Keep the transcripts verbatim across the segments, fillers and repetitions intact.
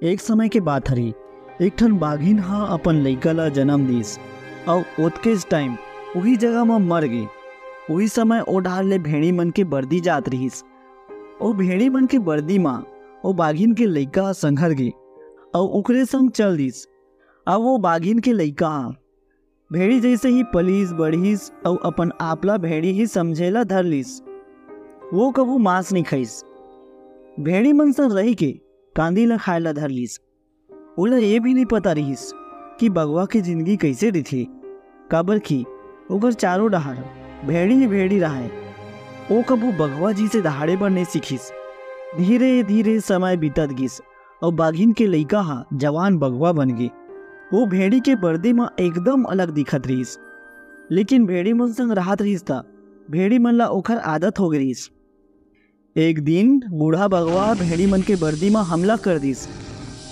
एक समय के बात हरी, एक ठन बाघिन ह अपन लइका ला जन्म दिस, अउ ओतकेच टाइम उही जगह म मर गे। उही समय ओ डहार ले भेड़ी मन के बरदी जात रिहिस। ओ भेड़ी मन के बरदी म ओ बाघिन के लइका ह संघर गे, अउ ओकरे संग चल दिस। अब वो बाघिन के लइका ह भेड़ी जइसे ही पलिस बढ़िस, अउ अपन आप ला भेड़ी ही समझे ला धर लिस। वो कभू मांस नइ खाइस। भेड़ी मन संग रहि के कांदी ला खाए ला धर लिस। ओला ये भी नइ पता रिहिस कि बघवा के जिंदगी कइसे रहिथे, काबर कि ओकर चारों डहार भेड़ी ही भेड़ी रहय। ओ कभू बघवा जइसे दहाड़े बर नइ सीखिस। धीरे धीरे समय बीतत गिस, अउ बाघिन के लइका ह जवान बघवा बन गे। वो भेड़ी के बरदी म एकदम अलग दिखत रिहिस, लेकिन भेड़ी मन संग रहत रिहिस त भेड़ी मन ला ओखर आदत हो गे रिहिस। एक दिन बूढ़ा बघवा ह भेड़ी मन के बरदी म हमला कर दिस।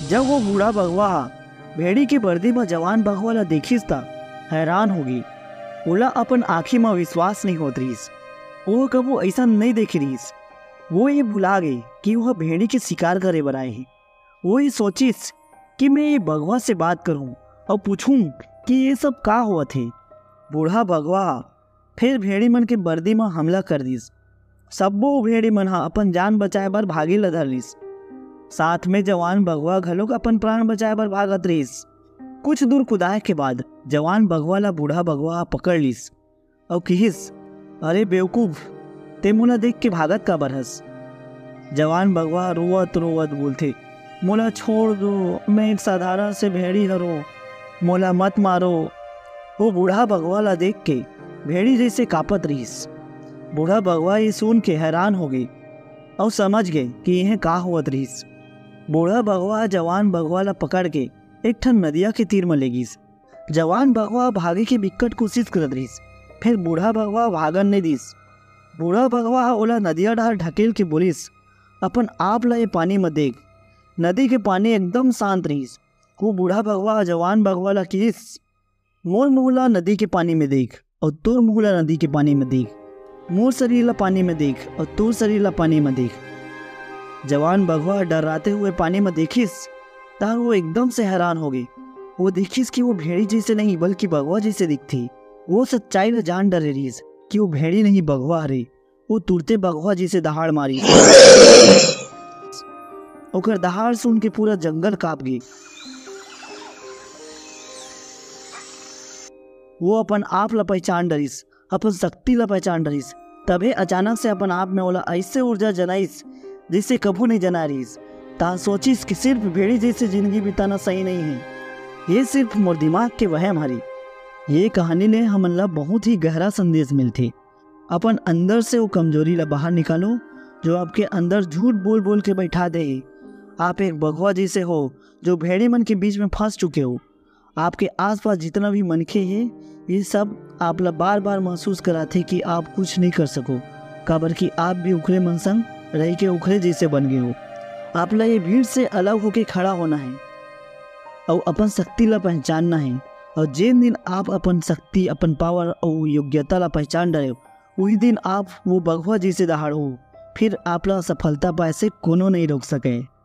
जब वो बूढ़ा बघवा ह भेड़ी के बरदी म जवान बघवा ला देखिस त हैरान हो गे। ओला अपन आँखी म विश्वास नइ होत रिहिस। वो कभू अइसन नइ देखे रिहिस। वो ये भुला गे कि वह भेड़ी के शिकार करे बर आए हे। वो ये सोचिस कि मैं ये बघवा से बात करूं अउ पूछूं कि ये सब का होवत हे। बूढ़ा बघवा ह फेर भेड़ी मन के बरदी म हमला कर दिस। सब्बो भेड़ी मन ह अपन जान बचाए बर भागे ल धर लिस। साथ में जवान बघवा घलोक अपन प्राण बचाए बर भागत रिहिस। कुछ दूर कुदाए के बाद जवान बघवा ला बूढ़ा बघवा ह पकड़ लिस अउ किहिस, "अरे बेवकूफ, ते मोला देख के भागत काबर हस?" जवान बघवा रोवत रोवत बोलथे, "मोला छोड़ दो, मैं एक साधारण से भेड़ी हरो, मोला मत मारो।" वो बूढ़ा बघवा ला देख के भेड़ी जइसे कांपत रिहिस। बूढ़ा बघवा ये सुन के हैरान हो गे अउ समझ गे कि यह का होवत रिहिस। बूढ़ा बघवा ह जवान बघवा ला पकड़ के एक ठन नदिया के तीर म ले गिस। जवान बघवा भागे के बिकट कोशिश करत रिहिस, फेर बूढ़ा बघवा भागन नइ दिस। बूढ़ा बघवा ह ओला नदिया डहार ढकेल के बोलिस, "अपन आप ला ये पानी म देख।" नदी के पानी एकदम शांत रिहिस। वो बूढ़ा बघवा ह जवान बघवा ला किहिस, "मोर मुंह ला नदी के पानी में देख, अउ तोर मुंह ला नदी के पानी में देख। मोर शरीर ला पानी में देख, अउ तोर शरीर ला पानी में देख।" जवान बघवा ह डर्राते हुए पानी में देखिस, तहां वो एकदम से हैरान हो गे। वो देखिस कि वो भेड़ी जइसे नहीं, बल्कि बघवा जइसे दिखथे। वो सच्चाई ला जान डरे रिहिस कि वो भेड़ी नहीं, बघवा हरे। वो तुरते बघवा जइसे दहाड़ मारिस। ओकर दहाड़ सुन के पूरा जंगल कांप गे। वो अपन आप ला पहचान डरिस, अपन शक्ति ला पहचान डरिस। तभे अचानक से अपन आप में ओला अइसे ऊर्जा जनाइस, जइसे कभू नइ जनाए रिहिस। तहां सोचिस कि सिर्फ भेड़ी जइसे जिंदगी बिताना सही नइ हे। ये सिर्फ मोर दिमाग के वहम हरे। ये कहानी ले हमन ला बहुत ही गहरा संदेश मिलथे। अपन अंदर से वो कमजोरी ला बाहर निकालो, जो आपके अंदर झूठ बोल बोल के बैठा दे हे। आप एक बघवा जइसे हो, जो भेड़ी मन के बीच में फंस चुके हो। आपके आसपास जितना भी मनखे हे, ये सब आप ला बार-बार महसूस कराथे कि आप कुछ नइ कर सको, काबर कि आप भी उखरे मन संग रह के उखरे जइसे बन गे हो। आप ला ये भीड़ से अलग होके खड़ा होना हे अउ अपन शक्ति ला पहचानना हे। अउ जेन दिन आप अपन शक्ति, अपन पावर अउ योग्यता ला पहचान डरेव, उही दिन आप वो बघवा जइसे दहाड़ो, फिर आप ला सफलता पाए से कोनो नइ रोक सके।